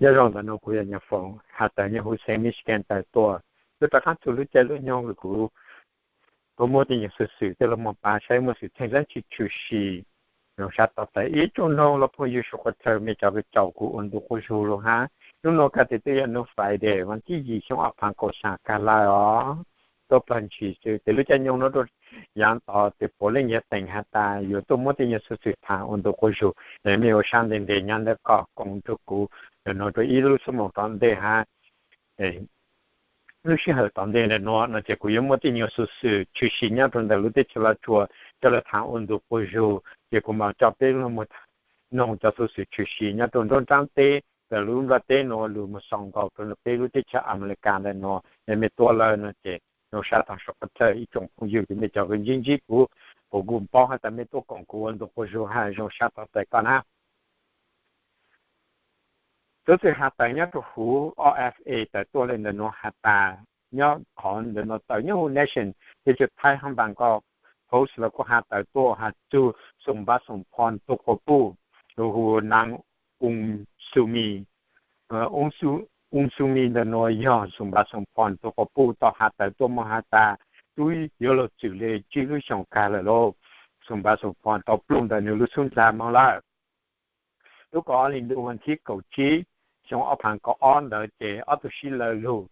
Nyob zoo, ntawm no kuv yog Nyiaj Foom, has tawm nyob huv xeev Michigan tawm tuaj. Twb rov qab txug lub caij lub nyoog kuv tuaj muab tej nyuag xuv xwm tej los mus pab saib muaj xwm txheej dlaab tsi tshwm sim. Nyob sab tod txais ib tsoom noog los phooj ywg subscriber mej cov kws caum kuv ua ntu quas zug lug hab. Nub nua kag tes twb yog nub Friday, vas thib yim xyoo ob phav kaum xya kag lawm os. Tuab plag ntshis xwb tes lub caij nyoog nub rua yaav tod tes puav leej yuav teem has tas yuav tuaj muab tej nyuag xuv xwm tham ua ntu quas zug. Mej ua sab ntev ntev nyob ntawm ko koom rua kuv nub rua ib lub xuab moos tom ntej hab lub sij hawm tom ntej ntawm nuav no ces kuv yuav muab tej nyuag xuv xwm tshwm sim nyob rua ntawm lub teb chaws Los Tsuas coj lug tham ua ntu quas zug. Ces kuv mam coj peb lug noog cov xuv xwm tshwm sim nyob rua nruab nraab teb ntawm lub nplaj teb nuav lug mus xaus nkaus rua peb lub teb chaws Amelikas ntawm nuav. Mej tuaj lawm no ces zoo sab tog subscribe ib tsoom phooj ywg kws mej cov kws ntsib ntsib kuv, kuv kuj paub has tas mej tuaj koom kuv ua ntu quas zug hab zoo sab tog txais koj na. Tub txwg has tawm nyob rua huv O F A tawm tuaj le ntawm nuav has tas, nyob qhov ntawm nuav tawm nyob huv Nation, teb chaws Thaib hab Bangkok Post los kuj has tawm tuaj has txug Xoo Npav Xoo Phoo tug quas puj, huv Naav Oos Xu Mis. Oos Xu Mis ntawm nuav yog Xoo Npav Xoo Phoo tug quas puj tau has tawm tuaj moog has tas, tub yuav lug txwm le tsib lub xyoos kag lawm lauj. Xoo Npav Xoo Phoo tau pluj ntawm nwg lub xub ntag moog lawm. Lub kaum ob hli ntuj vas thib kaum tsib xyoo ob phav kaum ob ntawd ces ob tug sib law lug,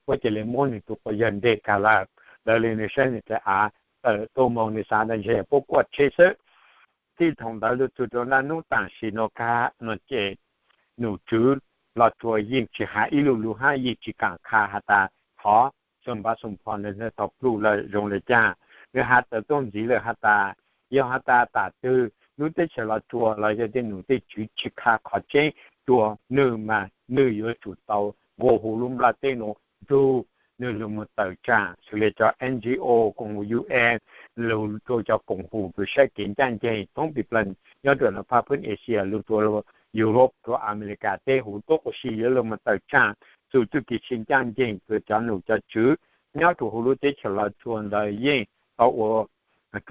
puab cia le muab nwg tug quas yawg nteg kag lawm. Lawv le nwg saib nwg tes av tawm tuaj moog nwg xav tas ntshe puab kuaj tsheb xwb. Txij thaum ntawd lug txug rua naj nub tam sim nuav kag no ces num tswv Los Tsuas yeej tsis has ib lu lug hab yeej tsis kaam qha has tas thov Xoo Npav Xoo Phoo tau pluj lawm zoo le caag. Nwg has tawm tuaj ntxiv lawm has tas, yog has tas tam twg lub teb chaws Los Tsuas los yog tej num tej tswv tsis qha qhov tseeb rua nwg mas nwg yuav tsum tau nqua hu lub nplaj teb nuav nrug nwg lug moog tawm tsaam xws le cov N G O koom U N, lug rua cov koom hum kws saib kev ncaaj nceeg thoob pis plawg nyob rua nab phab phwb Asia lug rua Europe rua Amelikas teb huv tuab quas si yuav lug moog tawm tsaam txug txuj kev sib ncaaj nceeg kws cov num cov tswv nyob rua huv lub teb chaws Los Tsuas ntawd yeej tau ua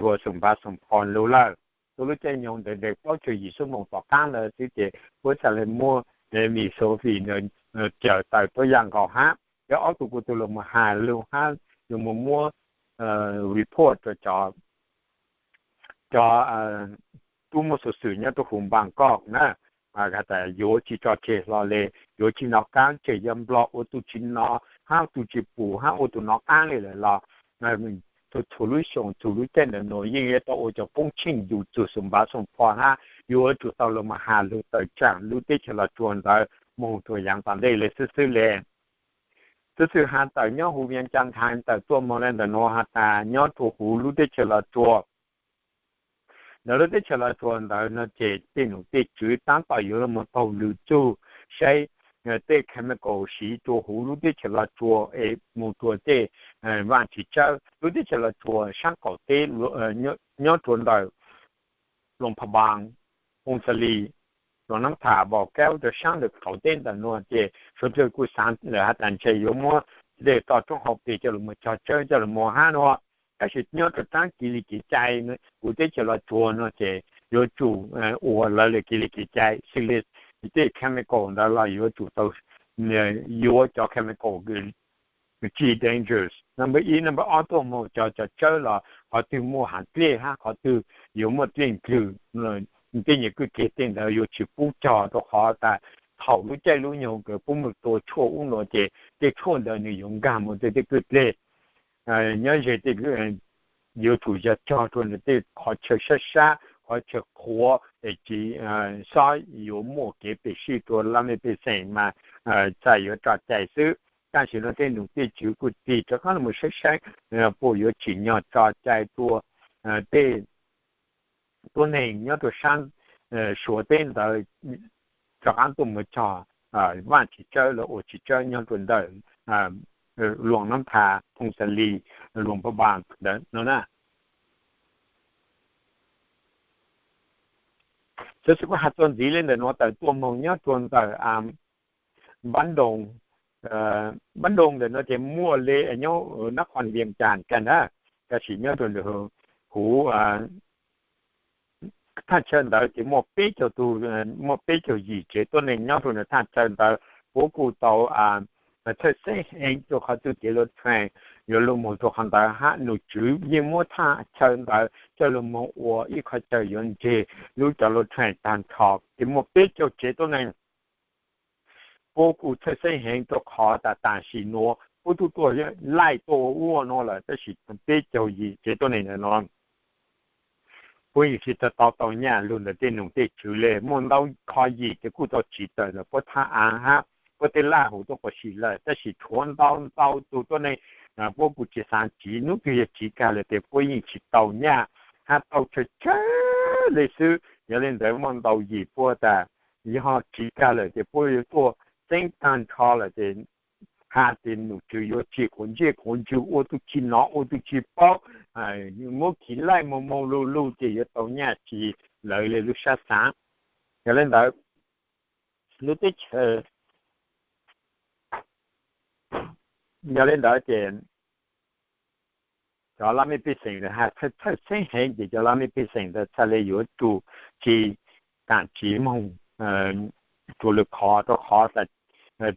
rua Xoo Npav Xoo Phoo lug lawm. Tuab lub caij nyoog ntawd nreg plaub caug yim xuab moos tom qaab ntawd xwb ces puab txhaj le muab Miss Sophie ntawd cawm tawm tuab yaaj nkaus hab. Cov ob tug kuj tug lug moog has lug hab lug moog muab report rua cov cov tub muaj xuv xwm nyob rua huv Npaj Koj na, has tas yuav tsis tso tseg hlo le, yuav tsis nov qaab, tseg yog Nplog ua tug tsis nov hab tug tsis pum hab ua tug nov qaab le lawm los txhua lub xyoo txhua lub caij ntawm nuav yeej yuav tau ua cov poob tsheej yus txug Xoo Npav Xoo Phoo hab yuav tsum tau lug moog has lug tawm tsaam lub teb chaws Los Tsuas ntawd moog rua yaav tom ntej le xwb xwb le. Tub txwg has tawm nyob huv Vias Cas Times tawm tuaj moog le ntawm nuav has tas nyob rua huv lub teb chaws Los Tsuas, ntawm lub teb chaws Los Tsuas ntawd no ces tej num tej tswv taab tom yuav lug moog taug lw txug saib tej chemical siv rua huv lub teb chaws Los Tsuas es moog rua tej vaaj tsis tsawb lub teb chaws Los Tsuas saab qaum teb nyob rua ntawm Luam Pha Npaas, Phoos Xas Lis, Luam Nab Tham, Npaum Kaub rua saab ntawm qaum teb ntawm nuav ces suav dlawg kuj xaav lawm has tas ntshe yuav muab dlej toj roob hauv pes coj lug moog cog tsawb coj lug moog hab nuav. Tab sis nyob rua saab kev li kev cai huv teb chaws Los Tsuas no ces yuav tsum ua lawv le kev li kev cai xws le tej chemical ntawd los yuav tsum tau yuav cov chemical tsis dangerous. Number ib, number ob tuaj moog cog cov tsawb los qhov twg muaj haav dlej hab qhov twg yuav muaj dlej nklwg, tej nyuag kwj keg tej ntawd yuav tsis pub cog rua qhov tas thaum lub caij lub nyoog kws puab moog tua tshuaj ub nuav ces tej tshuaj ntawd nwg yuav nkaag moog tej tej kwj dlej. Nyob ze tej yuav tsum yog cog rua ntawm tej qhov chaw sab sab, qhov chaw qhuav es tsis xob yuav muaj kev pes sij rua laj mej pej xeem mas txhaj yuav tso cai xwb. Tam sim no tej num tej tswv kuj tig rov qaab lug moog saib saib puas yuav tsim nyog tso cai rua tej tuab neeg nyob rua saab Suav teb ntawd rov qaab tuaj moog cog vaaj tsis tsawb los ua tsis tsawb nyob rua ntawm Luam Nab Tham, Phoos Xas Lis, Luam Pha Npaas ntawd no na. Tub txwg kuj has txuas ntxiv le ntawm nuav tawm tuaj moog nyob rua ntawm Npab Nroos. Npab Nroos ntawm nuav ces muaj le nyob nab qhov Vias Cas Times na, tab sis nyob rua ntawm huv thaj chaw ntawd ces muaj peb caug tus, muaj peb caug yim tsev tuab neeg nyob rau ntawm thaj chaw ntawd. Puab kuj tau txhawj xeeb heev rau qhov txuj kev luv train yuav luv moog rau qhov ntawd hab num tswv yeej muab thaj chaw ntawd coj lug moog ua ib qhov chaw yuav nreg lub cov luv train taag nrho ces muaj peb caug tsev tuab neeg puab kuj txhawj xeeb heev rau qhov tas tam sim nuav puab tub tuaj laij tuaj ua ua nuav lawm tab sis peb caug yim tsev tuab neeg ntawm nuav puab yeej tsi tau tau nyaj lug ntawm tej num tej tswv le. Muaj ntau qhov yim ces kuj tau tsiv tawm ntawm puab thaj aav hab puab tej laj huv tuab quas si lawm tab sis tshuav ntau ntau tug tuab neeg puab kuj tsi xaav tsiv, nub twg yog tsiv kag lawm tes puab yeej tsi tau nyaj hab tau tsawg tsawg le xwb. Yog le ntawd muaj ntau yim puab tas yog tsiv kag lawm tes puab yuav tuaj txeeb taag nrho lawm tes has tes num tswv yuav tsim quav ntsej quav ntswg ua tug tsi nov ua tug tsi paub, muab khiv laij moog moog lug lug ces yuav tau nyaj tsi lawv le lub sab xaav. Yog le ntawd lub teb chaws, yog le ntawd ces cov laj mej pej xeem ntawd has txhawj xeeb heev ces cov laj mej pej xeem ntawd txhaj le yuav tsum tsi kaam tsiv moog rua lwm qhov rau qhov tas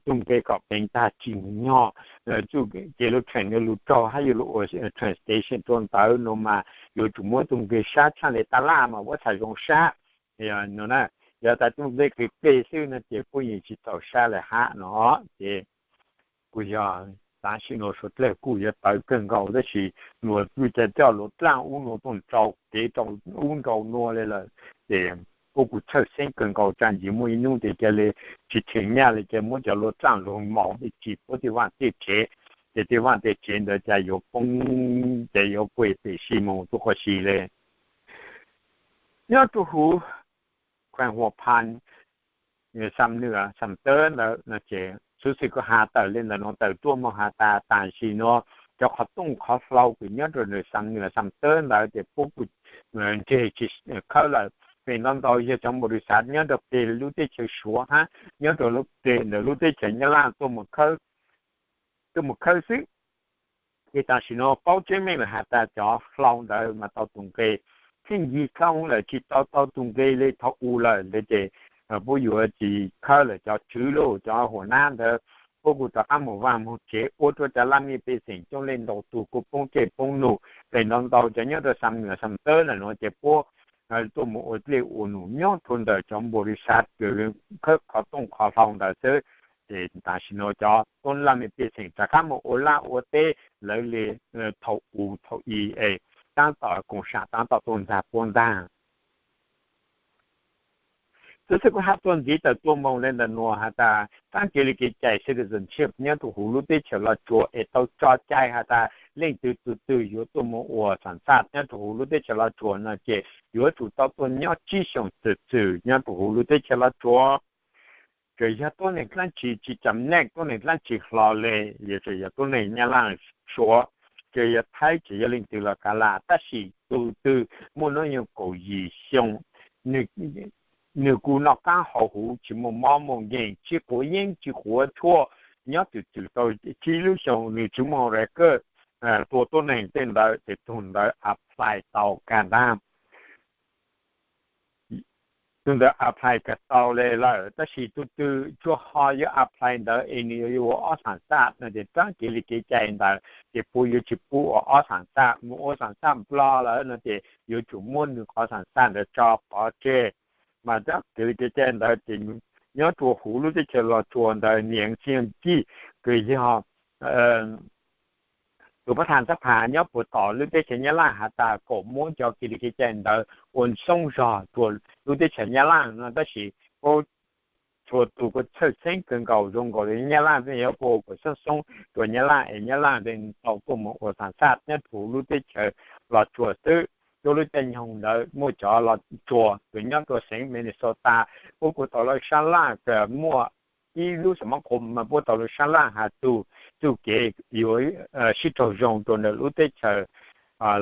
tug nqe kom peev tag tsim nyog txuj kev luv train yuav lug raug hab yuav lug ua train station rua ntawd nuav mas yuav tsum muab tug nqe sab tshaaj le taj laj mas vuab txhais zoo sab. Yog tas tug nqe qis peg xwb no ces puab yeej tsi txaus sab le hab no ces kuj yog tam sim nuav suav dlawg kuj yuav tawv kawg nkaus tab sis luag twb ca coj luag dlaaj ub nuav tuaj nrau kev rau ub nrau nuav le lawm ces puab kuj txhawj xeeb kawg nkaus. Tsaam ntsis muaj ib nub tes ca le tsi theem nyaj le ca muab cov luag dlaaj lug maus tsi puab tej vaaj tej tsev, ces tej vaaj tej tsev ntawd ca yuav poob, ca yuav kuaj pem si moog tuaj quas si le. Nyob rua huv khueem Huam Phas, Xam Nwm Xam Tawb ntawd no ces xuv xwm kuv has tawm le ntawm nuav tawm tuaj moog has tas tam sim nuav cov qhov tooj qhov hlau kws nyob rua ntawm Xam Nwm Xam Tawb ntawd ces puab kuj ntseg tsi khawb lawm. Pem ntau ntau yog cov npaum li xav nyob rua peg lub teb chaws Suav hab nyob rua peg ntawm lub teb chaws Nyab Laj tuaj mus khawb xwb. Ces tam sim nuav paub tseeb meej lawm has tas cov hlau ntawd mas tau tus nqe pheej yig khawb lawm tsi tau tau tus nqe le thaum u lawm ntawd ces puab yuav tsi khawb lawm. Cov tswv lauj cov huam nab ntawd puab kuj rov qaab moog vaaj moog tsev ua rua cov laj mej pej xeem coob leej ntau tug kuj poob cej poob num. Pem ntau ntau cov nyob rua Xam Nwm Xam Tawb ntawm nuav ces puab tuaj mus ua dlej ua num nyob rua ntawm cov npaum li xav khawb qhov tooj qhov hlau ntawd xwb. Ces tam sim nuav cov tuab laj mej pej xeem rov qaab moog ua laj ua teb lawv le thaum u thaum i es taab tom koom sam taab tom tuaj ntag puab ntag. Xov xwm kuv hab tuaj ntxiv tawm tuaj moog le ntawm nuav has tas taab kev li kev cai citizenship nyob rua huv lub teb chaws Los Tsuas es tau tso cai has tas leej twg tug twg yuav tuaj moog ua xam xaj nyob rua huv lub teb chaws Los Tsuas no ces yuav tsum tau tuaj nyob tsib xyoos txwm txwm nyob rua huv lub teb chaws Los Tsuas. Txawm yog tuab neeg dlaab tsi tsi cam neej, tuab neeg dlaab tsi hlo le, yog txawm yog tuab neeg Nyab Laj, Suav, txawm yog Thaib, txawm yog leej twg los kav lam, tab sis tug twg muaj nub nyoog kaum yim xyoo, nwg kuj noj qaab haus huv, tsi muaj mob muaj nkeeg, tsi quav yeeb tsi quav tshuaj, nyob txwm txwm tau tsib lub xyoos nwg tsi muaj record tua tuab neeg tej ntawd ces tug ntawd apply tau kag ntag. Tug ntawd apply kag tau le lawm, tab sis tug twg tsuas ho yuav apply ntawd es nwg yuav ua ob xam xaj no ces taab kev li kev cai ntawd ces puab yuav tsi pub ua ob xam xaj. Mus ua xam xaj Nplog lawm no ces yuav tsum muab nwg qhov xam xaj ntawd tso pov tseg. Mas taab kev li kev cai ntawd ces nyob rua huv lub teb chaws Los Tsuas ntawd niam xi cij kws yog tus pab thas xab phas nyob puag tom lub teb chaws Nyab Laj has tas kom muab cov kev li kev cai ntawd ua xoob zog rua lub teb chaws Nyab Laj no, tab sis puab txhua tus kuj txhawj xeeb kawg nkaus zoo nkaus li Nyab Laj twb yuav puab ua kom xoob xoob rua Nyab Laj es Nyab Laj tau tuaj mus ua xam xaj nyob rua huv lub teb chaws Los Tsuas xwb. Rua lub caij nyoog ntawd muaj cov Los Tsuas kws nyob rua xeev Minnesota, puab kuj tau lawv sab laj, muaj ib lub xam mab qhua mas puab tau lawv sab laj has txug txuj kev yuav sib raug zoo rua ntawm lub teb chaws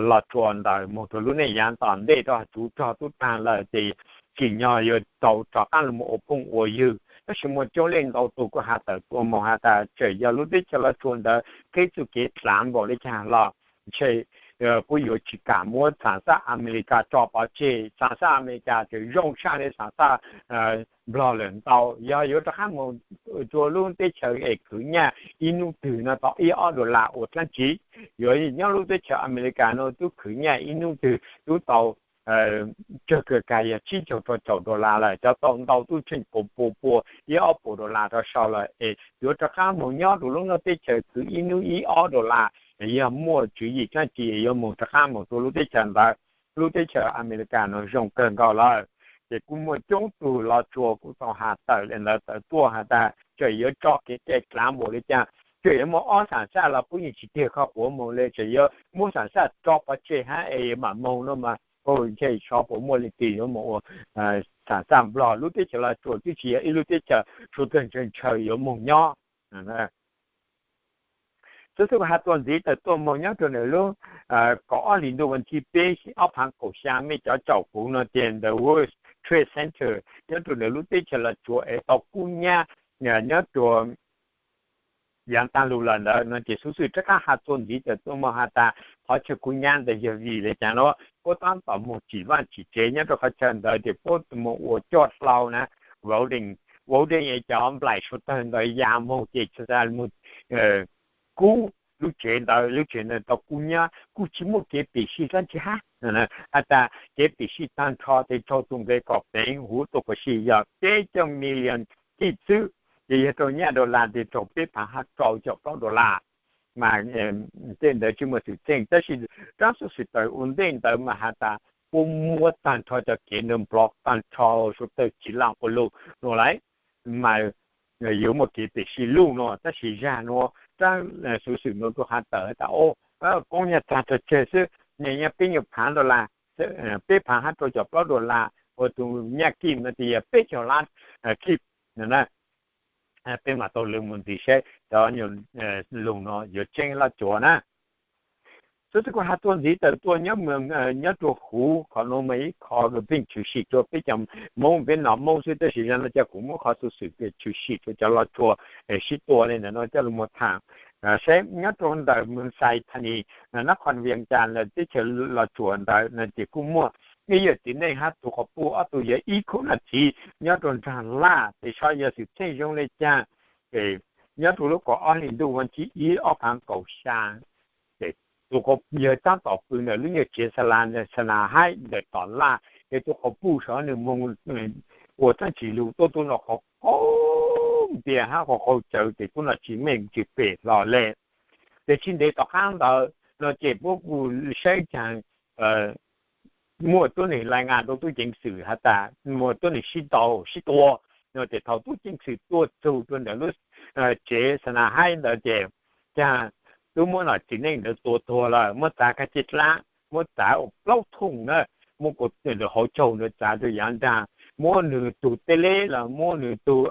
Los Tsuas ntawd moog rua lub neej yav tom ntej rua tsuv rog tub taag lawm ces tsim nyog yuav tau rov qaab lug mus ua phooj ua ywg. Tab sis muaj coob leej ntau tug kuj has tawm tuaj moog has tas txawm yog lub teb chaws Los Tsuas ntawd qhib txuj kev dlav npaum le caag los ntshe kuj yuav tsis kam muab xam xaj Amelikas tso pov tseg. Xam xaj Amelikas tseem zoo tshaj li xam xaj Nplog lawm ntau. Yog yuav rov qab mus rua lub teb chaws es khwv nyaj ib hnub twg no tau ib ob dollar ua dlaab tsi? Yuav nyob lub teb chaws Amelikas no tub khwv nyaj ib hnub twg tub tau tsawg kawg kag yog tsib caug rau caum dollar lawm, cov tau ntau tub tsheej pua pua pua ib ob puas dollar rau sau lawm es yuav rov qab mus nyob rua lub no teb chaws khwv ib hnub ib ob dollar, yog muaj tswv yim dlaab tsi yuav mus rov qab mus rua lub teb chaws ntawd. Lub teb chaws Amelikas no zoo kawg nkaus lawm. Ces kuj muaj coob tug Los Tsuas kuj tau has tawm li ntawd tawm tuaj has tas tseem yuav tso kev cai dlaav npaum li cas, tseem yuav muaj ob xam xaj los pub yeej tsis tiag kho quav moog li, tseem yuav muab xam xaj tso pov tseg hab es mam moog no mas, ntshe xyov puas muaj leej twg yuav mus ua xam xaj Nplog. Lub teb chaws Los Tsuas twb tsis yog ib lub teb chaws suav dlawg ntshaw ntshaw yuav moog nyob. Xov xwm has txuas ntxiv tawm tuaj moog nyob rua ntawm lub kaum ob hlis ntuj vas thib peb ob phaav kaum xyaa, mej cov caum kuv no ces the World Trade Center nyob rua ntawm lub teb chaws Los Tsuas es tau kub nyab nyob rua yaav taag lug lawm ntawd no ces xov xwm rov qab has txuas ntxiv tawm tuaj moog has tas qhov chaw kub nyab ntawd yog vim le caag no puab taab tom moog tsim vaaj tsim tsev nyob rua qhov chaw ntawd ces puab moog ua coj hlau na, welding, welding es cov nplaim suav dlawg ntawd ya moog ces moog kub lub tsev ntawd, lub tsev ntawd tau kub nyab kuj tsis muaj kev pim sij dlaab tsi hab. Has tas kev pim sij taag nrho tes raug tus nqe kom peev huv tuaj kuas si yog peb caug million kij txwb, ces yog rau nyaj dollar tes raug peb phaav hab rau caum plaub dollar. Mas tej ntawd tsis muaj xwm txheej tab sis rab xov xwm tawm ua ntej ntawd mas has tas puab muab taag nrho cov kev ntawd nplov taag nrho suav dlawg tsis laaj quas lug no lawm, mas yuav muaj kev pim sij luj no. Tab sis zag nuav rab xov xwm nuav kuj has tawm has tas o, koob nyaj txag rog tsawg xwb, nyaj peb nyuag phaav dollar, peb phaav hab rau caum plaub dollar, ua tus nyaj kij no tes yog peb caug lab kij. Peb mam taug lw mus ntxiv saib cov lug no yuav tseeb Los Tsuas na. Xov xwm kuj has txuas ntxiv tawm tuaj nyob rua huv qhov nuav mas ib qho pheej tshwm sim rua peb cov Moob, peb nom Moob xwb tab sis zag no coj kuv muab qhov xov xwm tshwm sim rua cov Los Tsuas sib tua le ntawm no coj lug moog tham. Saib nyob rua ntawm moog Xais Thanis, nab qhos Vias Cas lawm teb chaws Los Tsuas ntawd no ces kuj muaj ib yawm txiv neej hab tug quas puj ob tug yog ib khub nam txiv nyob rua nraag laj tes saib yog xwm txheej zoo le caag. Ces nyob rua lub kaum ob hli ntuj vas thib ib ob phaav kaum xya, ces tus quas yawg taab tom pw ntawm lub nyuag tsev xa la, xa na haib ntawm tom laj, ces tus quas puj saib nwg moog ua dlaab tsi lug tuaj tub noj qhov qaug npias hab qhov qaug cawv ces tub noj tsis meej tsis pem hlo le. Ces tsis ntev tom qab ntawd no ces puab kuj saib caag muaj tuab neeg lais ngaa rua tub ceev xwm has tas muaj tuab neeg sib ntaus sib tua no ces thaum tub ceev xwm tuaj txug rua ntawm lub tsev xa na haib ntawd ces caag tub muab nom txiv neej ntawd tua tuag lawm, muab txav kag caj dlaab, muab txav ua plaub thooj na, muab kuas hauv caug ntawd txav rua yaav nraag, muab nwg tug teb leb los muab nwg tug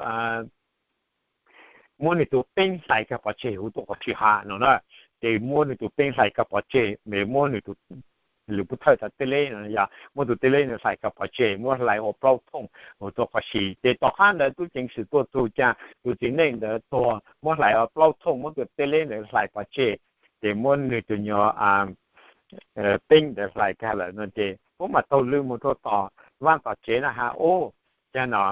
muab nwg tug peeb hlais kag pov tseg huv tuaj quas si has no na. Ces muab nwg tug peeb hlais kag pov tseg, muab nwg tug, lwm puab thawj tas teb leb no yog muab tug teb leb ntawd hlais kag pov tseg, muab hlais ua plaub thooj huv tuaj quas si. Ces tom qab ntawd tub ceev xwm tuaj txug caag tus txiv neej ntawd tuag, muab hlais ua plaub thooj, muab tus teb leb ntawd hlais pov tseg, ces muab nwg tus nyuag peeb ntawd hlais kag lawm no ces puab mam taug lw moog rua tom vaaj tom tsev na has ub, caag no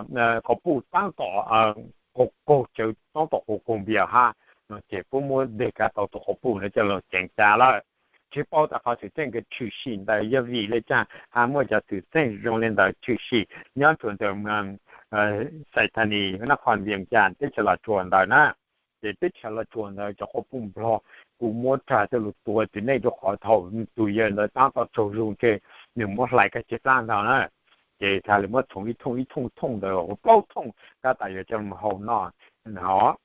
quas puj taab tom qaug cawv, taab tom qaug qaug npias hab no ces puab muab deg kag tau tus quas puj ntawd coj lug ceev tas lawm. Tsis paub tas qhov xwm txheej kws tshwm sim ntawd yog vim le caag hab muaj cov xwm txheej zoo le ntawd tshwm sim nyob rua ntawm Xais Thanis, nab qhos Vias Cas teb chaws Los Tsuas ntawd na. Ces teb chaws Los Tsuas ntawd cov quas puj Nplog kuj muab rag coj lug tua txiv neej rua qhov thaum tug yawg ntawd taab tom tsaug zug ces nwg muab hlais kag caj dlaab ntag na. Ces txhad le muab txhoov ib thooj ib thooj thooj ntawd ua plaub thooj tab tom yuav coj lug haus noj no.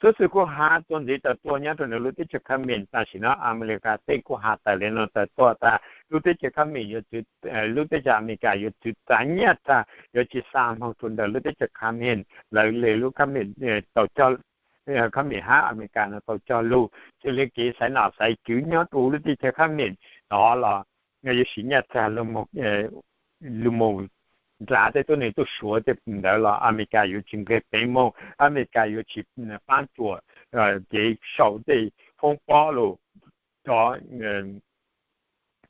Xov xwm kuj has txuas ntxiv tawm tuaj nyob rua ntawm lub teb chaws Khab Mem, tam sim no Amelikas tej kuj has tawm le nuav tawm tuaj tas lub teb chaws Khab Mem yuav, lub teb chaws Amelikas yuav txwv txav nyaj txag, yuav tsis xa moog rua ntawm lub teb chaws Khab Mem lawm le lub Khab Mem tau cog, Khab Mem hab Amelikas no tau cog lug xws le kev xaiv nom xaiv tswv nyob rua lub teb chaws Khab Mem no los yuav siv nyaj txag lug moog nrhav tej tuab neeg tuaj suav tej ntawd los Amelikas yuav tsis nqeg peev moog, Amelikas yuav tsis paab tsuas kev sau tej foob pob lug. cov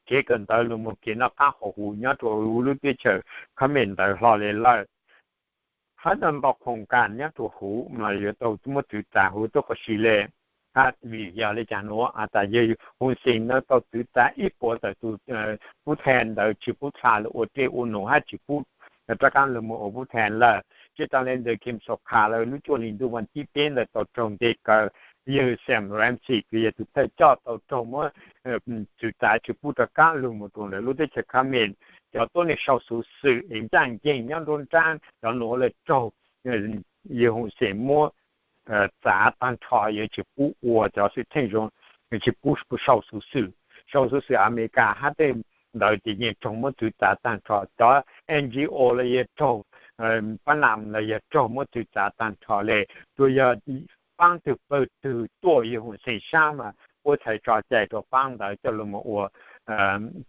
kev kawm ntawv los mus kev noj qab haus huv nyob rau lub teb chaws Khmer ntawd hlo li lawm. Hab ntau ntau khoom kas nyob rau huv mas yuav tau muab txwv txav huv tub qhov si le. Hab vim yog li cas nuav has tas yawg Hun Sen no tau txwv txav ib puas tawm tus pub tha ntawd tsis pub tha lawm ua dej ua num hab tsis pub rov qaab lug moog ua pub tha lawm. Tsis tas le ntawd Kem Sokha lawv lub cuaj hli ntuj vas thib peb ntawd tau raug nte kaw yawg Sam Rainsy kws yog tus thawj coj tau raug muab txwv txav tsis pub rov qaab lug moog rau ntawm lub teb chaws Khmer. Cov tuab neeg sau xuv xwm es ncaaj nceeg nyob nruab nraab cov nuav lawv raug yawg Hun Sen muab txav taag nrho, yuav tsis pub ua cov xwm txheej zoo, tsis pub sau xuv xwm. Sau xuv xwm Amelikas hab tej ntawd ces yeej raug muab txwv txav taag nrho. Cov N G O los yog raug, pab nam los yog raug muab txwv txav taag nrho le. Tsuas yog paab twg pawg twg tuaj yawg Hun Sen sab mas puab txhais tso cai rua paab ntawd coj lug moog ua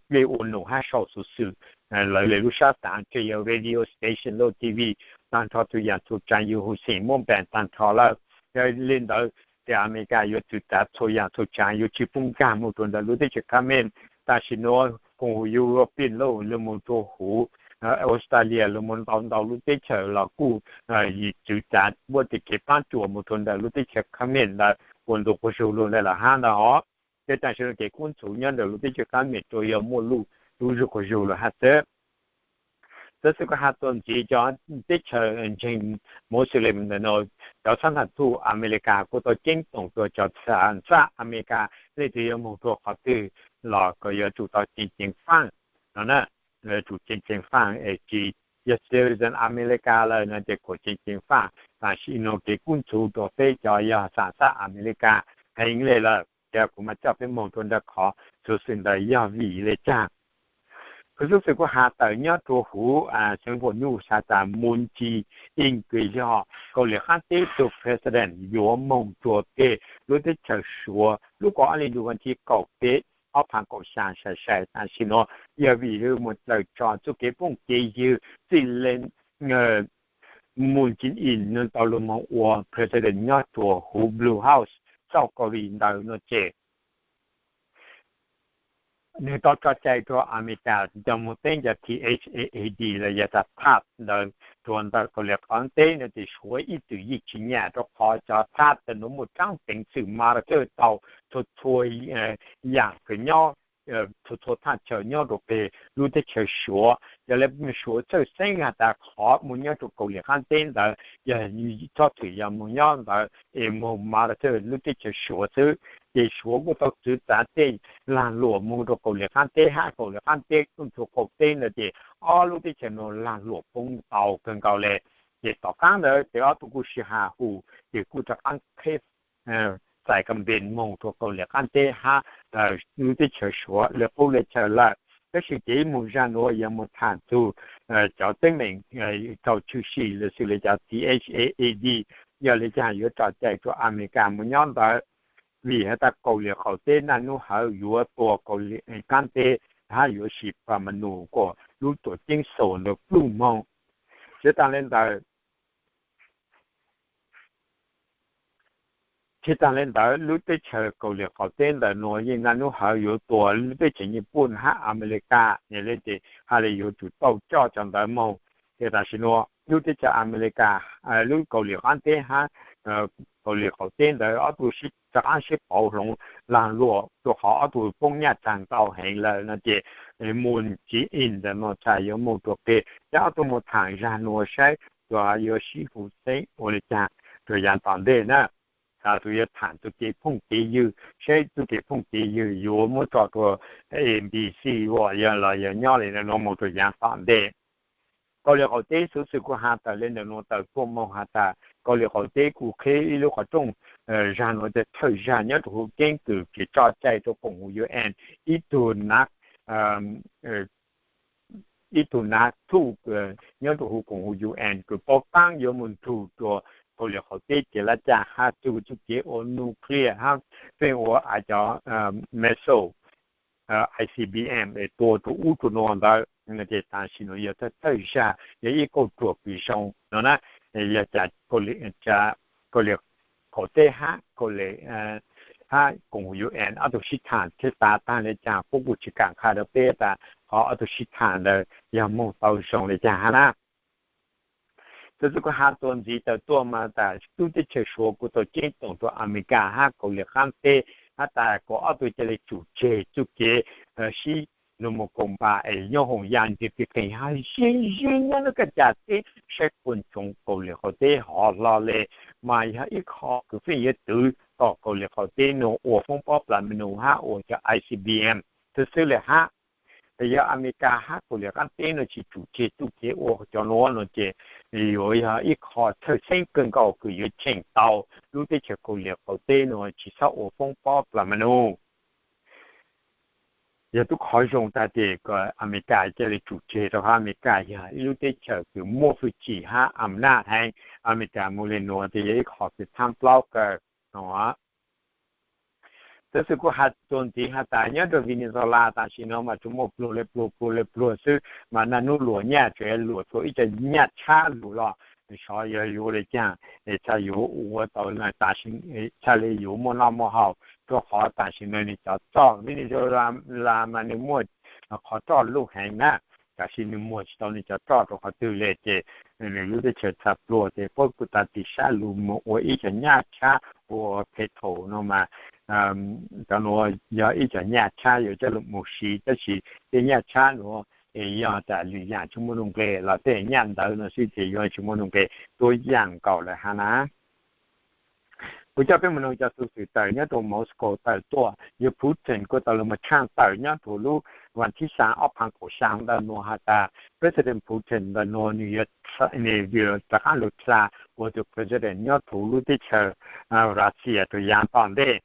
dej ua num hab sau xuv xwm. Lawv le lub sab taav tseg yog radio station laj T V taag nrho txhua yaam txhua tsaav yawg Hun Sen muab ban taag nrho lawm. Yog le ntawd ces Amelikas yuav txwv txav txhua yaam txhua tsaav yuav tsis pub nkaag moog rua ntawm lub teb chaws Khmer. Tam sim nuav koom haum European laj lug moog rua huv Australia lug moog ntau ntau lub teb chaws los kuj txwv txav muab tej kev paab cuam moog rua ntawm lub teb chaws Khmer ntawd ua ntu quas zug lug le lawm hab ntawd hov. Ces tam sim nuav kev kub ntxhuv nyob ntawm lub teb chaws Khmer tsuas yog muaj lub zug quas zug lug hab xwb. Txawm xwm kuv has txuas ntxiv cov teb chaws ntseeg Muslim ntawm nuav, cov xab thaam thuj Amelikas kuj tau ceeb toom rua cov txhab Amelikas leej twg yuav moog rua qhov twg los kom yuav tsum tau ceev ceev faaj no na, yuav tsum ceev ceev faaj es tsis yog citizen Amelikas lawm no ces kom ceev ceev faaj. Tam sim nuav kev kub ntxhuv rua peb cov yog txhab Amelikas heev le lawm, ces kuv mas coj peb moog rua nrug qhov xuv xwm ntawd yog vim le caag. Kuv xuv xwm kuv has tawm nyob rua huv xeev Huas Nyuj has tas Moon Jae-in kws yog Kauslim qaab teb tug president yuav moog rua peg lub teb chaws Suav lub kaum ob hli ntuj vas thib kaum peb ob phav kaum xya sai sai. Tam sim nuav yog vim lug moog txhawm tso txuj kev phooj kev ywg txij le Moon Jae-in nwg tau lug moog ua president nyob rua huv Blue House txuj Kauslim ntawd no ces nwg tau tso cai rua Amelikas cov moog teb cov T H A A D los yog tas THAAD ntawd rua ntawm Kauslim qaab teb no ces Suav ib txwm yeej tsis nyam rua qhov cov THAAD ntawd muaj tsaab peev xwm monitor tau txhua txhua yaam kws nyob txhua txhua thaj chaw nyob rua peg lub teb chaws Suav. Yog le Suav txhawj xeeb has tas qhov moog nyob rua Kauslim qaab teb ntawd yog txhob txwm yog moog nyob ntawd es moog monitor lub teb chaws Suav xwb. Ces Suav kuj tau txwv txav tej lag luam moog rua Kauslim qaab teb hab Kauslim qaab teb kuj txhua qaum teb ntawd ces ob lub teb chaws nuav lag luam poob ntau kawg nkaus le. Ces tom qaab ntawd ces ob tug kuj sib has hum ces kuj rov qaab qheb txais kas npees moog rua Kauslim qaab teb hab lub teb chaws Suav le qub le chaw lawm. Tab sis ces ib moog zag nuav yog moog thaam txug cov teeb meem rau tshwm sim lug xws le cov T H A A D, yog le caag yuav tso cai rua Amelikas moog nyob ntawd, vim has tas Kauslim qaum teb naj nub hawv yuav tua Kauslim qaab teb hab yuav siv pa ma nus kuas lub tuam ceeb xus ntawd pluj moog. Tsis tas le ntawd Tsis tas le ntawd lub teb chaws Kauslim qaum teb ntawm nuav yeej naj nub hawv yuav tua lub teb chaws Nyij Pooj hab Amelikas, yog le ces has le yuav tsum tau coj cov ntawd moog. Ces tam sim nuav lub teb chaws Amelikas, lub Kauslim qaab teb hab Kauslim qaum teb ntawd ob tug sib rov qaab sib pauv hloov lag luam rua qhov ob tug poob nyaj tsaag ntau heev lawm no ces Moon Jae-in ntawm nuav txhad yuav moog rua peg, ces ob tug moog thaam zag nuav saib tsuas yuav sib hu xeeb ua le caag rua yaav tom ntej na. Tsuas yuav thaam txuj kev phooj kev ywg, saib txuj kev phooj kev ywg yuav muab tso rua A B C los yog nyob le nuav moog rua yaav tom ntej. Kauslim qaum teb xuv xwm kuv has tawm le ntawm nuav tawm tuaj moog has tas Kauslim qaum teb kuj qheb ib lub qhov rooj zag nuav tas thawj zag nyob rua huv keeb kwm kev tso cai rua koom haum U N, ib tug nav ib tug nav thuj nyob rua huv koom haum U N kws paub qaab yuav moog nrug rua Kauslim qaum teb ces lab caj hab txug txuj kev ua nuclear hab feej ua cov missile, I C B M es tua rua ub rua nuav ntawd, ces tam sim nuav yog thawj zag yog ib kauj ruam kws zoo no na, yog Kauslim qaum teb hab Kauslim hab koom U N ob tug sib tham thiab xav taag le caag, puab kuj tsi kaam qha rua peb tas qhov ob tug sib tham ntawd yog moog tau zoo le caag hab na. Txawm xwb kuj has txuas ntxiv tawm tuaj mas tas lub teb chaws Suav kuj tau ceeb toom rua Amelikas hab Kauslim Qaab Teb hab tas kom ob tug ca le tsum tseg txuj kev sib lug moog koom npaas es nyob hoom ya nteg pig qeeg hab ze ze nyob nub kab ca teb saib puj ntsoov Kauslim Qaum Teb hov hlo le, mas yog ib qho kws feej yuav twv kom Kauslim Qaum Teb nuav ua foob pob plas me nus hab ua cov I C B M txawm xwb le hab. Yog Amelikas hab Kauslim Qaab Teb nuav tsi tsum tseg txuj kev ua cov nuav no ces yuav yog ib qho txhawj xeeb kawg nkaus kws yuav cheem tau lub teb chaws Kauslim Qaum Teb nuav tsi txhob ua foob pob plas me nus. Yog tub qhov zoo tag tes kom Amelikas ca le tsum tseg rua qhov Amelikas yog ib lub teb chaws kws muaj hwj chim hab am naj heev. Amelikas moog le nuav tes yog ib qho kws thaab plaub kawg no. Txawm xwm kuj has txuas ntxiv has tas nyob rua Venezuela tam sim no mas tsuas muaj pluag le pluag pluag le pluag xwb, mas naj nub luam nyaj tsuas luam txhua ib co nyaj tshab lug los sov yog yuav le caag, txhaj yuav ua tau, txhaj le yuav muaj noj muaj haus, rua qhov tam sim no nwg cov roj Venezuela mas nwg muaj qhov roj luj heev na, tam sim nwg muag tsi tau nwg cov roj rua qhov twg le ces nwg lub teb chaws txhaj pluag tes puab kuj tag tis sab lug moog ua ib co nyaj tshab ua petro no mas cov nuav yog ib co nyaj tshab yuav coj lug moog siv, tab sis tej nyaj tshab nuav yog tas lwm yaam tsi muaj nuj nqes los tej nyaj ntawd no xwb ces yuav tsi muaj nuj nqes tuab yaam nkaus lawm hab na. Kuv coj peb moog noog cov xuv xwm tawm nyob rua Moscow tawm tuaj, yog Putin kuj tau lug moog tshaaj tawm nyob rua lub vas thib xaa ob phav kaum xyaa ntawm nuav has tas President Putin ntawm nuav nwg yuav rov qaab lug dlha ua tug President nyob rua lub teb chaws Russia rua yaav tom ntej.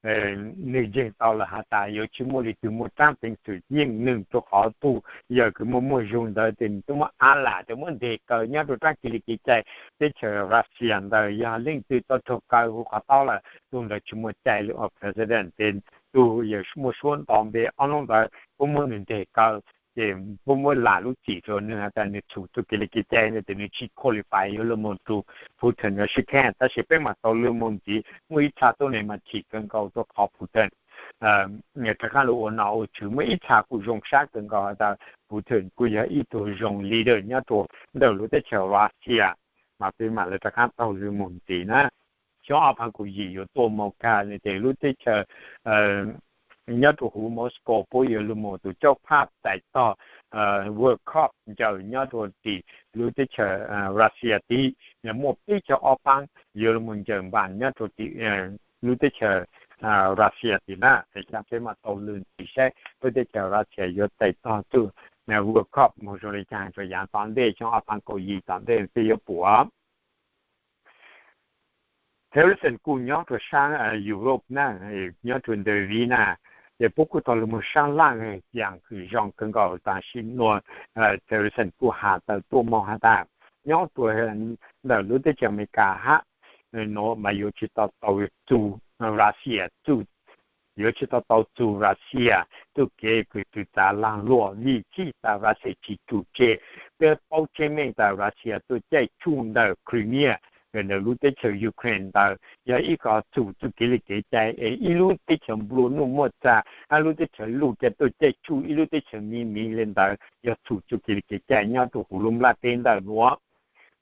Nwg yeej tau lawm has tas yuav tsi muaj le tug muaj raab peev xwm yeej nwg rua qhov tug yawg kws muaj muaj zug ntawd tes nwg tub muab ab lam tes muab nteg kaw nyob rua raab kev li kev cai teb chaws Russia ntawd. Yog leej twg tau raug kaw huv qhov taub lawm tug ntawd tsi muaj cai lug ua President tes tug yawg muaj suab nto npe ob nub ntawd puab muab nwg nteg kaw ces puab muab lam lub txim rua nwg has tas nwg txhum txuj kev li kev cai tes nwg tsi qualify yuav lug moog rua Putin nuav sib kheej. Tab sis peb maam tau lug moog ntxiv muaj ib txha tuab neeg mas chim kawg nkaus rua qhov Putin rov qaab lug ua nom ua tswv, muaj ib txha kuj zoo sab kawg nkaus has tas Putin kuj yog ib tug zoo leader nyob rua ntawm lub teb chaws Russia, mas peb maam le rov qaab taug lug moog ntxiv na. Xyoo ob phav kaum yim yuav tuaj moog kag le tes lub teb chaws nyob rua huv Moscow puab yuav lug moog tug coj phaj txais tog World Cup ncaws nyob rua tim lub teb chaws Russia tid, muaj peb caug ob paab yuav lug moog ncaws npaas nyob rua tim lub teb chaws Russia tid na. Ces peb maam tau lug ntxiv saib lub teb chaws Russia yuav txais tog txuj World Cup moog zoo le caag rua yaav tom ntej xyoo ob phav kaum yim tom ntej peb yuav pum. Theresa kuj nyob rua saab Europe na, nyob rua ntawm Vienna, ces puab kuj tau lug moog saab Laaj yaam kws zoo kawg nkaus tam sim nuav. Theresa kuj has tawm tuaj moog has tas nyob rua ntawm lub teb chaws Amelikas hab nuav mas yuav tsi tau tau txug Russia txuj, yuav tsi tau tau txug Russia txuj kev kws txwv txav laag luam vim txhij tas Russia tsi tsum tseg. Peb paub tseeb meej tas Russia tuaj caij tsuj ntawm Crimea, ntawm lub teb chaws Ukraine ntawd yog ib qho txhum txuj kev li kev cai es ib lub teb chaws nplua nuj muaj txag hab lub teb chaws luj ca tuaj caij tsuj ib lub teb chaws miv miv le ntawd yog txhum txuj kev li kev cai nyob rua huv lub nplaj teb ntawm nuav.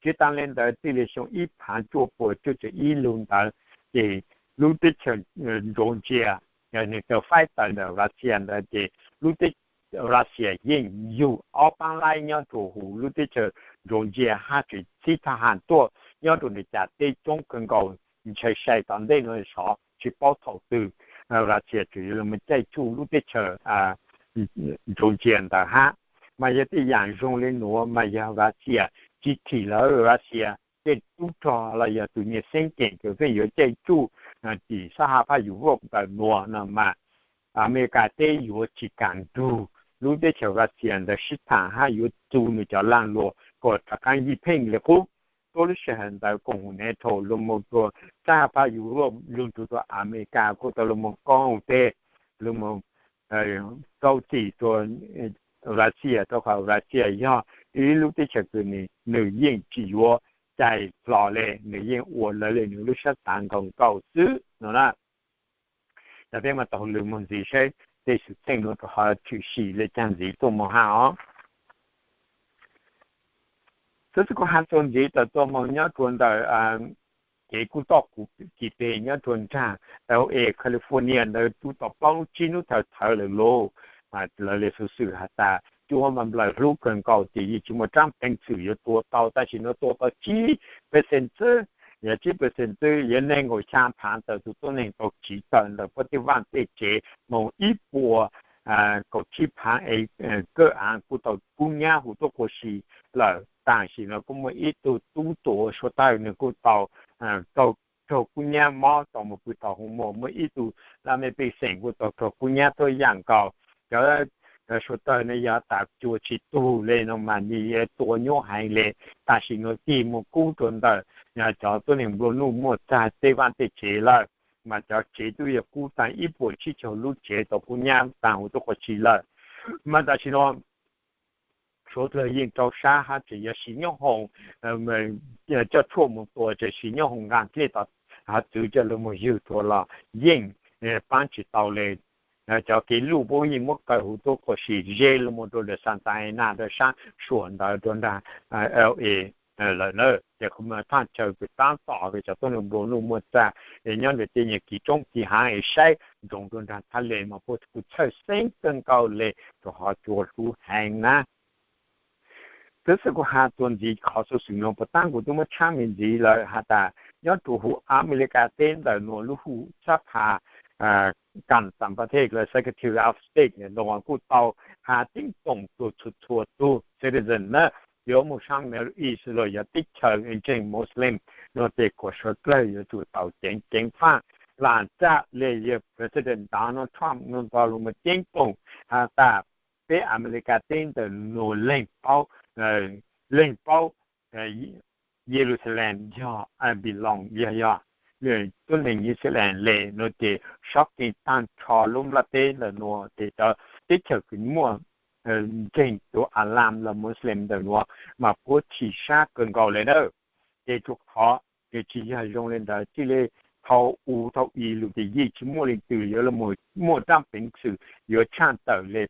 Tsi taag le ntawd txij le xyoo ib phav cuaj puas cuaj caum ib lug ntawd ces lub teb chaws Georgia, nwg tau faib tawm ntawm Russia ntawd ces lub teb Russia yeej yug ob paab laib nyob rua huv lub teb chaws Georgia hab tseem txib thab ham tuaj nyob rua ntawm cas teb coob kawg nkaus. Ntshai sai tom ntej nuav sov tsi paub thaum twg Russia tseem yuav lug moog caij tsuj lub teb chaws Georgia ntawd hab. Mas yog tej yaam zoo le nuav mas yog Russia tsi thim lawm Russia tej tub rog los yog tug nyiaj xeeb ceem kws feej yuav caij tsuj tim sab hab phab Europe ntawm nuav no mas Amelikas teb yuav tsi kaam nrug lub teb chaws Russia ntawd sib tham hab yuav txug nwg cov laag luam kom rov qaab yij pheej le qub. Tuab lub sij hawm ntawd koom haum NATO lug moog rua sab hab phab Europe lug nrug rua Amelikas kuj tau lug moog koob teg lug moog rau txim rua Russia rua qhov Russia yog ib lub teb chaws kws nwg yeej tsi yuav cai hlo le, nwg yeej ua lawv le nwg lub sab tav nkaus nkaus xwb no na. Cov peb mas tau hauj lwm moog ntxiv saib tej xwm txheej nuav rua qhov tshwm sim le caag ntxiv tuaj moog hab os. Xwb xwb kuv has txuas ntxiv tawm tuaj moog nyob rua ntawm kev kub toj kuv kis peg nyob rua nraag L A California ntawd tub tau plaub lub tsib hnub thawm thawv lawm lauj. Lawv le xuv xwm has tas cuab mas nplawm hlub kawg nkaus ces yeej tsis muaj raab peev xwm yuav tua tau, tab sis nuav tua tau tsib percent xwb. Yog tsib percent xwb, yog neeg nkaum xyaa phaav tawm tus tuab neeg tau tsiv tawm ntawm puab tej vaaj tej tsev moog ib puas kaum tsib phaav es kawg aav kuj tau kub nyab huv tuab qua si lawm. Tam sim no kuj muaj ib tug tub tuam suav tawg nwg kuj tau raug kub nyab mob tau moog pw tau hoo muag, muaj ib tug laj mej pej xeem kuj tau raug kub nyab tuab yaam nkaus. Cov suav tawg no yog tas cua tsis tug le no mas nws tua nyuaj heev le. Tam sim no tig moog kub rua ntawm cov tuab neeg nplua nuj muaj txag tej vaaj tej tsev lawm, mas cov tsev tub yog kub taag ib puas tsib caug lub tsev tau kub nyab taag huv tuab qua si lawm. Mas tam sim no suav dlawg yeej rau sab hab tseem yog siv nyoob hoom coj tshuaj moog tua, tseem siv nyoob hoom nqaa dlej tom hav txwv coj lug moog ywg rua los yeej paab tsis tau le. Cov kev luj puab yeej muab kaw huv tuab qua si ze lug moog rua ntawm Santa Ana rua sab suam ntawd rua nraag L A lawm na. Ces qhov muag thaaj chaw kws taab tom kws cov tuab neeg nplua nuj muaj txag es nyob ntawm tej nyuag kis roob kis haav es saib ntsoov rua nraag thaj le mas puab kuj txhawj xeeb kawg nkaus le rua qhov cua hlub heev na. Xwb xwb kuv has txuas ntxiv qhov xuv xwm nuav puas taab kuv tub muab tshaab me ntxiv lawm has tas nyob rua huv Amelikas teb ntawm nuav lub hu xab pha kaam taam pab thej lawm Secretary of State nuav kuj tau has ceeb toom rua txhua txhua tug citizen na, yuav moog sab Middle East los yog teb chaws ntseeg Muslim nuav ces kuas suav dlawg yuav tsum tau ceev ceev faj. Lam tsam le yog President Donald Trump nuav tau lug moog ceeb toom has tas peb Amelikas teb ntawm nuav leeg paub, leeg paub Yeluxalees yog belong yog, yog tuab neeg Yeluxalees le nuav ces sob kev taag nrho lub nplaj teb ntawm nuav ces cov teb chaws kws muaj ntseeg tus Alam los Muslim ntawm nuav mas puab chim sab kawg nkaus le na. Ces rua qhov nws tsis yog zoo le ntawd, txij le thaum u thaum i lug ces yeej tsis muaj leej twg yuav muaj raab peev xwm yuav tshaaj tawm le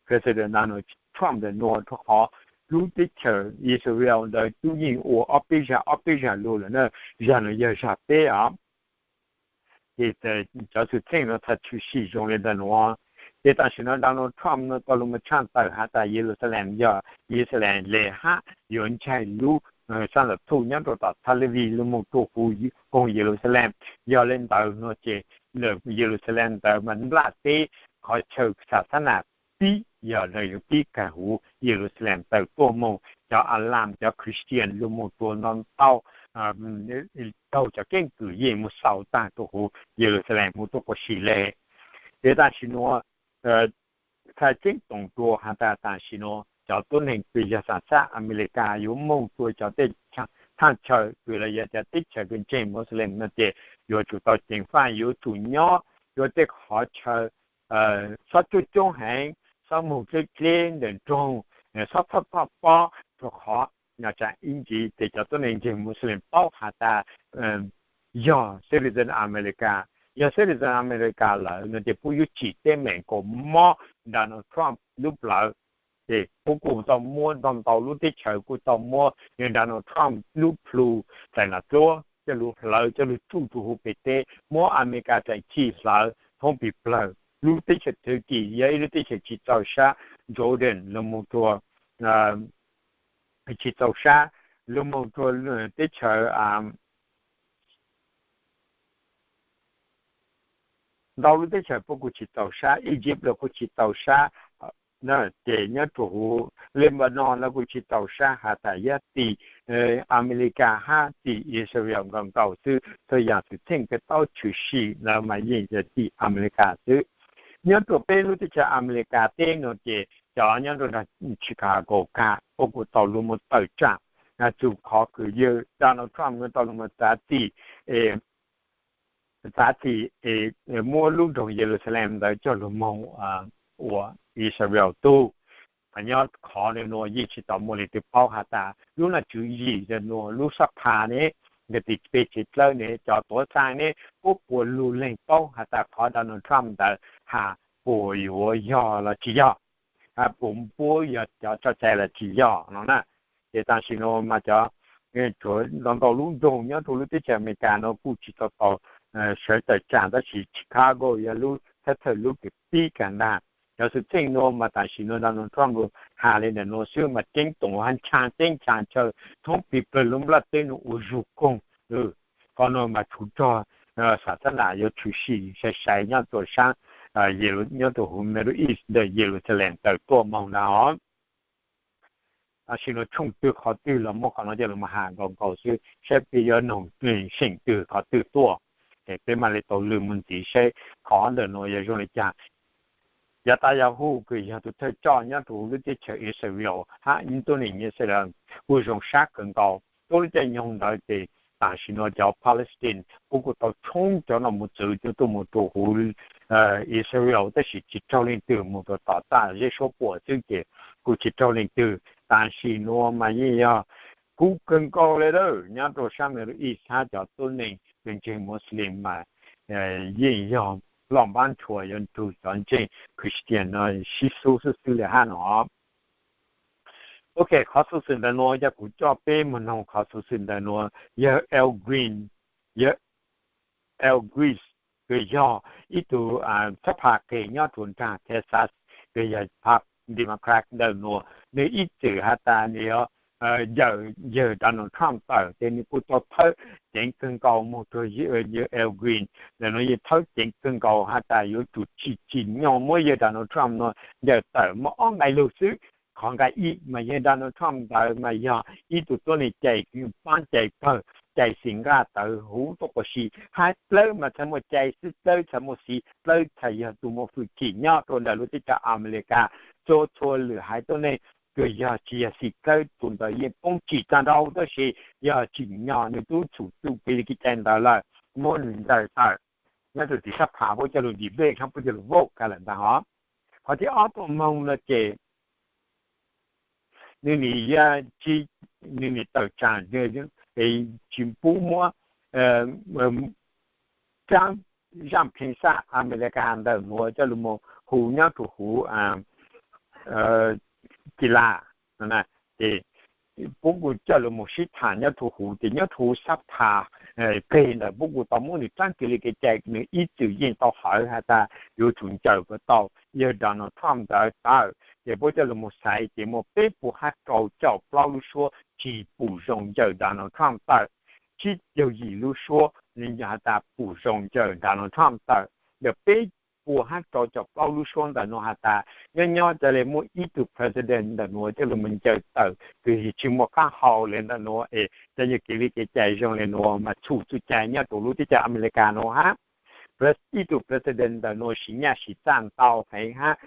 President Donald Trump ntawm nuav rua qhov lub teb chaws Israel ntawd tub yeej ua ob peb zag ob peb zag lug lawm na, zag nuav yog zag peb os. Ces cov xwm txheej nuav txhaj tshwm sim zoo le ntawm nuav. Ces tam sim no Donald Trump nuav tau lug moog tshaaj tawm has tas Yeluxalees yog Yeluxalees le hab yuav ntshaig lub sab ntawm thuj nyob rua tom Tel Aviv lug moog rua huv koog Yeluxalees. Yog le ntawd nuav ces Yeluxalees ntawd mas nplaj teb qhov chaw xa xab nam pib yog le yuav pib kag huv Yeluxalees tawm tuaj moog cov Alam cov Christian lug moog rua ntau ntau, raug cov keeb kwm yeej moog xaus taag rua huv Yeluxalees huv tuab qua si le. Ces tam sim nuav txhaj ceeb toom rua has tas tam sim nuav cov tuab neeg kws yog xam xab Amelikas yuav moog rua cov teb thaaj chaw kws los yog cov teb chaws kws ntseeg Muslim nuav ces yuav tsum tau ceev faj, yuav tsum nyob rua tej qhov chaw xob coob coob heev, xob moog dleb dleb ntawm nroog, xob txhob txhob pob rua qhov nyob tsam ib ntsis ces cov tuab neeg ntseeg Muslim paub has tas yog citizen Amelikas. Yog citizen Amelikas lawm nuav ces puab yuav tsim teeb meem kuas mob Donald Trump lub plawv. Ces puab kuj tau muab ntau ntau lub teb chaws kuj tau muab yog Donald Trump lub plhu txais nas dluab coj lug hlawv coj lug tsuj rua huv peg teb, muab Amelikas txais chim hlawv thoob peg plawg. Lub teb chaws Turkey yog ib lub teb chaws tsis txaus sab, Jordan lug moog rua tsis txaus sab, lug moog rua teb chaws ntau lub teb chaws puab kuj tsis txaus sab, Egypt los kuj tsis txaus sab. Ces nyob rua huv Lebanon los kuj tsis txaus sab, has tas yog tim Amelikas hab tim Israel nkaus nkaus xwb. Txhua yaam xwm txheej kws tau tshwm sim lawm mas yeej yog tim Amelikas xwb. Nyob rua peb lub teb chaws Amelikas teb nuav ces cov nyob rua nraag Chicago kag puab kuj tau lug moog tawm tsaam, txug qhov kws yawg Donald Trump nuav tau lug moog txav txim, txav txim es muab lub nroog Yeluxalees ntawd coj lug moog ua Israel tug. Nyob qhov nuav yeej tsis tau muaj leej twg paub has tas lub nom tswv yim nuav lub sab pha ne nkawd tis pes tsev dlawb ne, cov tuav xaa ne, puab puas lug leeg paub has tas qhov Donald Trump ntawd has puas yuav yog los tsis yog, puas puab yog cov tso cai los tsis yog no na. Ces tam sim no mas cov, tsuav ntau ntau lub nroog nyob rau lub teb chaws Amelikas no kuj tsis tau tau sawv tawm tsaam, tab sis Chicago yog lub thawj thawj lub kws pib kag ntag. Cov xwm txheej no mas tam sim no Donald Trump has le ntawm no xwb mas ceeb toom ha ntsha ceeb ntsha ntshaw thoob plig plawg lub nplaj teb no ua zug koog. Qhov no mas tshuav rog, xam xab nam yuav tshwm sim sai sai nyob rua saab, nyob rua huv Middle East ntawm Yeluxalees tawm tuaj moog ntag os. Tam sim no tshooj twg qhov twg los muab qhov no coj lug mas has nkaus nkaus xwb, saib peb yuav noog seem twg qhov twg tuaj, peb mam le tau lwm mus ntxiv saib qhov ntawm no yog zoo li cas. Yav tas yog hu kws yog tus thawj coj nyob rau huv lub teb chaws Israel hab tuab neeg Yixalayees kuj zoo sab kawg nkaus. Tuab lub caij nyoog ntawd ces tam sim no cov Palestine puab kuj tau tshoob cov nom mus txwv tuaj mus rau huv Israel, tab sis tsis raug leej twg mus rau tom txaj zeb suab puam xwb ces kuj tsis raug leej twg. Tam sim no mas yeej yog kub kawg nkaus le lawm nyob rau sab Middle East hab cov tuab neeg pes ntseeg Muslim mas yeej yog loj npab ntshua yuav nrug cov ntseeg Christian no sib xub xwb xwb le hab no. Ok, qhov xuv xwm ntawm nuav yog kuv coj peb mus noog qhov xuv xwm ntawm nuav yog Al Green, yog Al Green, kws yog ib tug xab phas qeg nyob rua nraag Texas, kws yog phab Democrat ntawm nuav, nwg ib txwm has tas nwg yuav ncaws yawg Donald Trump tawm, ces nwg kuj tau thawb ceev kawg nkaus mus rua yawg Al Green ntawm nuav, yeej thawb ceev kawg nkaus has tas yuav tsum tsim tsim nyog muab yawg Donald Trump nuav ncaws tawm. Muaj ob nqai lug xwb. Qhov nqai ib mas yawg Donald Trump ntawd mas yog ib tug tuab neeg cai, paab cai pawg, cai xis nqaj tawv huv tuab quas si, hab dlawb mas txhaj muaj cai xwb, dlawb txhaj muaj xis, dlawb txhaj yog tug muaj fwj chim nyob rua ntawm lub teb chaws Amelikas. Txhua txhua lwm haiv tuab neeg kws yog tsis yog xim dlawb tug ntawd yeej poob tsim tag nrho, tab sis yog tsim nyog nwg tub txhum txuj kev li kev cai ntawd lawm, muab nwg ncaws tawm. Nyob rua tim sab phas puab coj lug debate hab puab coj lug vote kag lawm ntag hov. Qhov thib ob tuaj moog no ces nwg nim, nwg nim tawm tsaam, tsis pub muab zaaj pheej xaj Amelikas ntawm nuav coj lug moog hu nyob rua huv Kis Las, ces puab kuj coj lug moog sib tham nyob rua huv, ces nyob rua huv sab phas qeg ntawd puab kuj tau muab nwg txaab kev li kev cai, nwg ib txwm yeej tau hawv has tas yuav tsum ncaws kom tau yawg Donald Trump ntawd tawm, ces puab coj lug moog xaiv ces muaj peb puas hab rau caum plaub lub suab tsis pum zoo ncaws Donald Trump tawm. Tsib caug yim lub suab has tas pum zoo ncaws Donald Trump tawm. Yog peb puas hab rau caum plaub lub suab ntawm nuav has tas nyob nyob ca le muaj ib tug president ntawm nuav coj lug moog ncaws tawm kws tsis muaj qaab hau le ntawm nuav es ca yog kev li kev cai zoo le nuav mas txhum txuj cai nyob rua lub teb chaws Amelikas nuav hab. Ib tug president ntawm nuav sim nyaj sim txaj ntau heev hab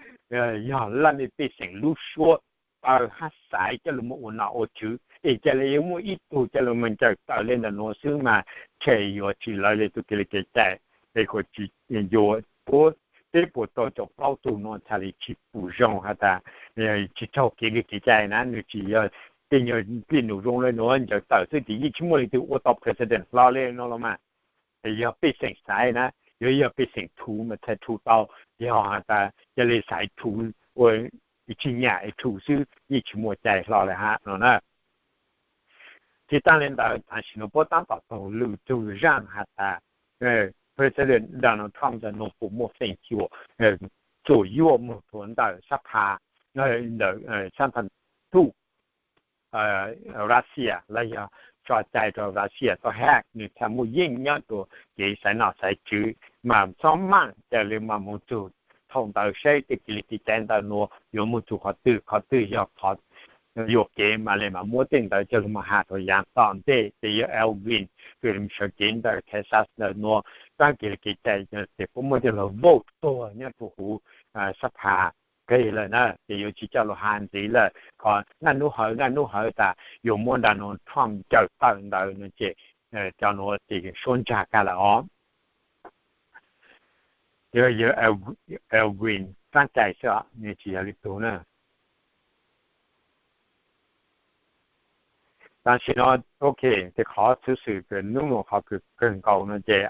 yog laj mej pej xeem lub suab taw hab xaiv coj lug moog ua nom ua tswv es ca le yuav muaj ib tug coj lug moog ncaws tawm le ntawm nuav xwb mas tshe yuav tsis lawv le tug kev li kev cai, es kuas tsis yuav puab peb puas rau caum plaub tug nuav txhaj le tsis pum zoo has tas tsis raug kev li kev cai na, nwg tsis yog tej nyuag pij num zoo le nuav ncaws tawm xwb ces yeej tsis muaj leej twg ua tau president hlo le nuav los mas. Yog pej xeem xaiv na, yuav yog pej xeem thuv mas txhaj thuv tau, yog has tas ca le xaiv thuv ua tsis nyam es thuv xwb yeej tsis muaj cai hlo le hab no na. Tsis taag le ntawd tam sim nuav puab taab tom taug lwm tug zaaj has tas president Donald Trump ntawm nuav puas muaj feem xyuam txuam yuaj moog rua ntawm sab phas, ntawm sab phas tuj Russia los yog tso cai rua Russia tau hack nwg txhaj muaj yeej nyob rua kev xaiv nom xaiv tswv mas txhob maaj ca le mas moog txug thaum ntawd saib tej kev li kev cai ntawm nuav yuav moog txug qhov twg, qhov twg yog qhov yuam kev mas le mas muab tej ntawd coj lug mas has rua yaav tom ntej. Ces yog Al Green kws sawv kev ntawm Texas ntawm nuav, taab kev li kev cai ces puab muab coj lug vote tuag nyob rua huv sab phas qeg lawm na, ces yuav tsis coj lug has ntxiv lawm. Qhov naj nub hawv naj nub hawv tas yuav muab Donald Trump ncaws tawm ntawd no ces cov nuav ces suab ntsag kag lawm os. Yog Al Green taab cai xwb, nwg tsis yog lwm tug na. Tam sim no, ok, tej qhov xwm txheej kws hnub no qhov kws kawg nkaus no ces